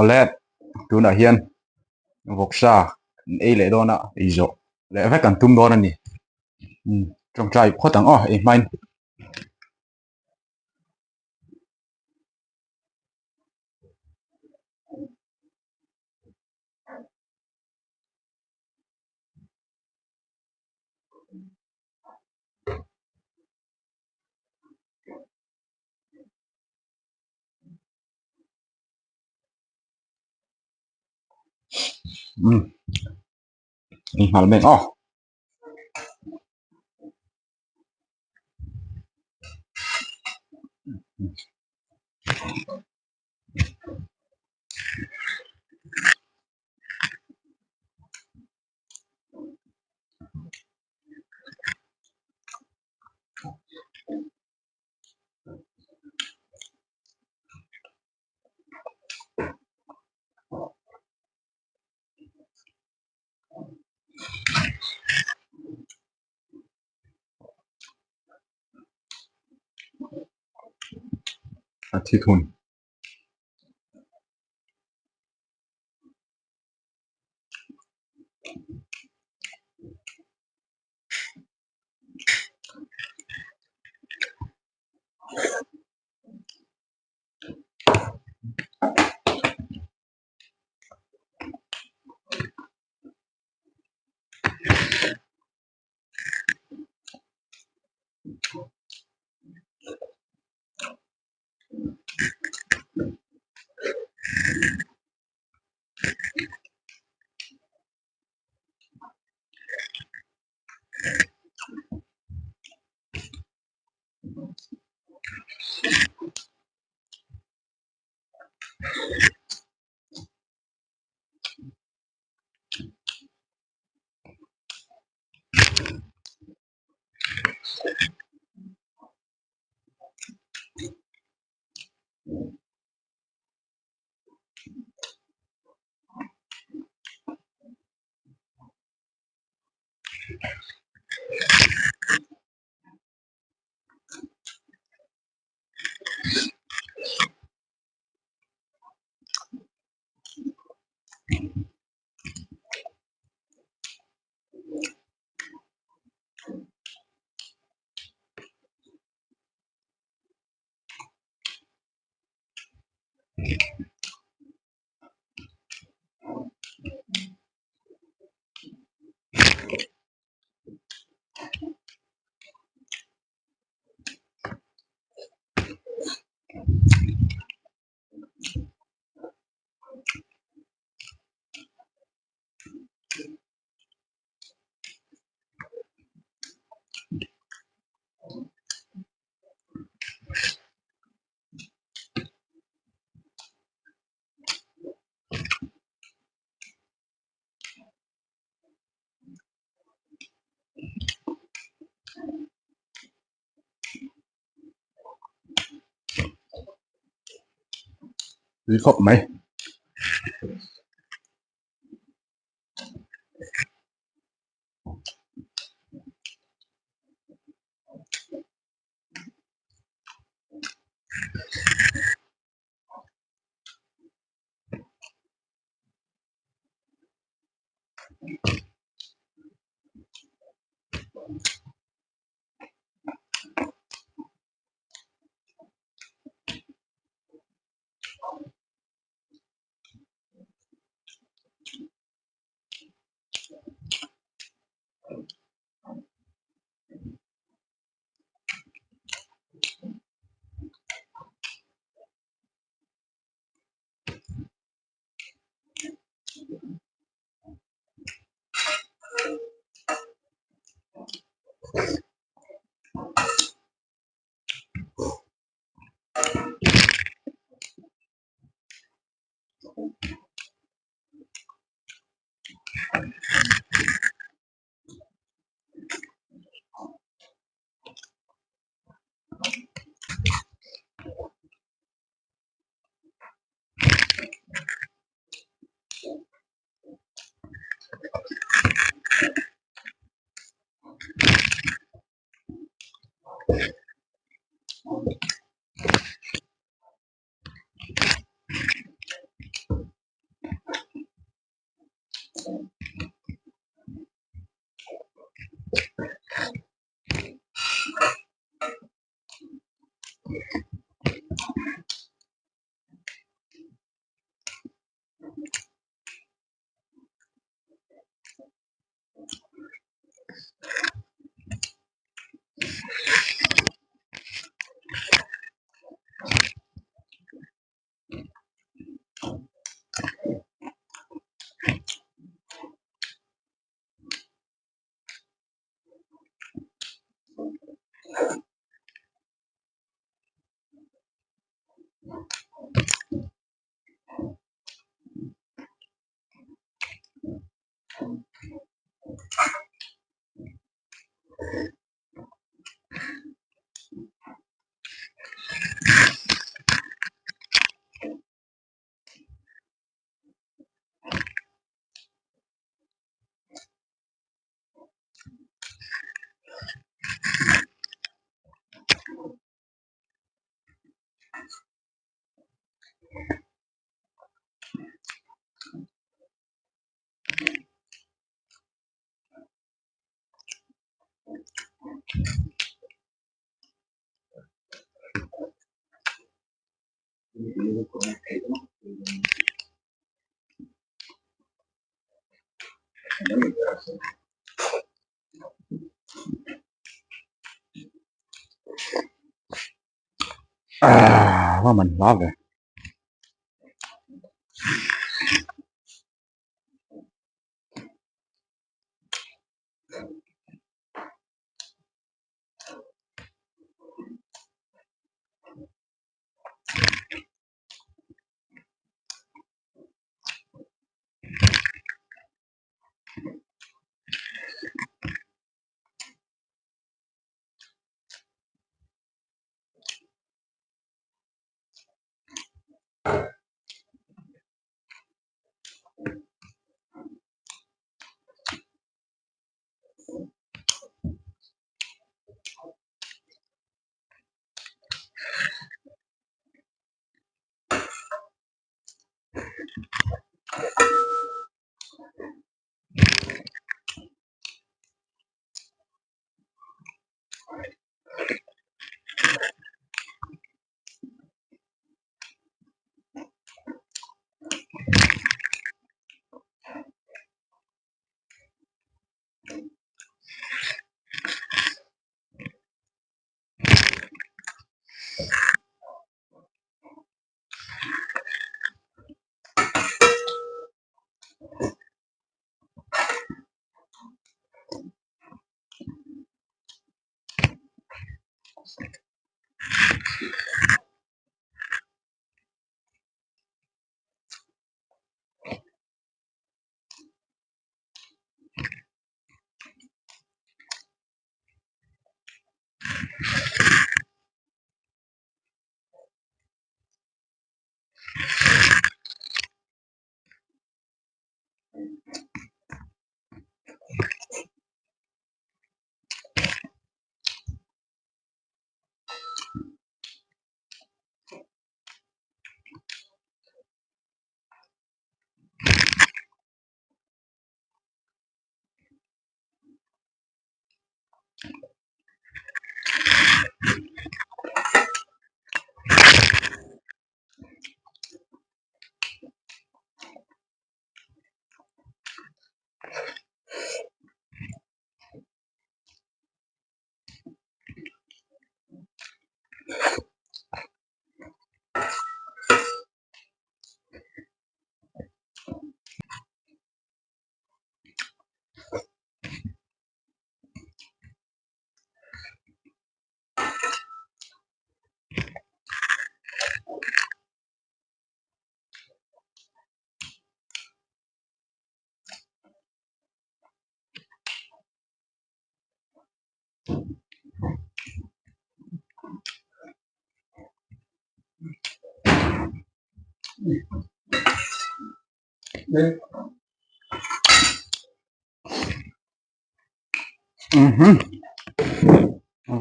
Awle tunah hian vawksa kan ei leh dawn a ei zawh leh vek kan tum dawn a ni. Umm tawngtai phawt ang aw ei hmain. Umm ei nghal mek aw. A thi thun. Tui khawp mai. Ah, va man hla ve.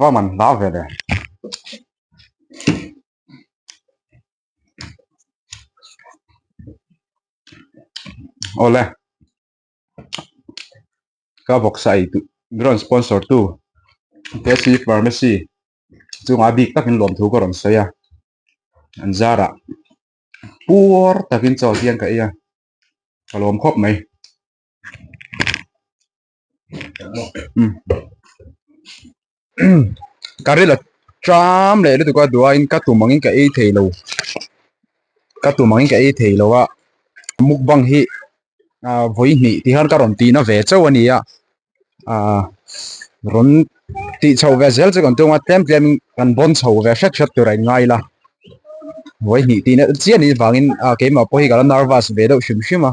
Va man hla ve le. Awle. Ka vawksa ei duh. Min rawn sponsor tu KC Pharmacy chungah bik takin lawmthu ka rawn sawi a, an zarah puar takin chaw hian ka ei a, ka lawm khawp mai. Ka ril a ṭam leh lutuk a duaiin ka tum angin ka ei thei lo ka tum angin ka ei thei lo a mukbang hi ah vawi hnih ti hian ka rawn tih na ve chauh a ni a ah rawn tih chhoh ve zel chu kan tum a tlem tlem in kan bawn chho ve hret hret tur a in ngai ila vawi hnih tih na chiah a nih vangin ah keimah pawh hi ka la nervous ve deuh hrim hrim a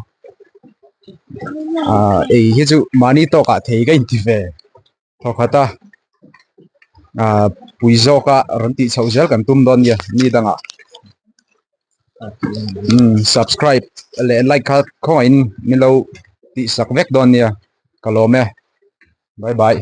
ah ei hi chu mahni tawkah thei ka inti ve. Thawkhat a ah pui zawk a rawn tih chhoh zel kan tum dawn nia mi dangah umm subscribe leh like kha khawngaihin min lo tih sak vek dawn nia ka lawm e bye bye.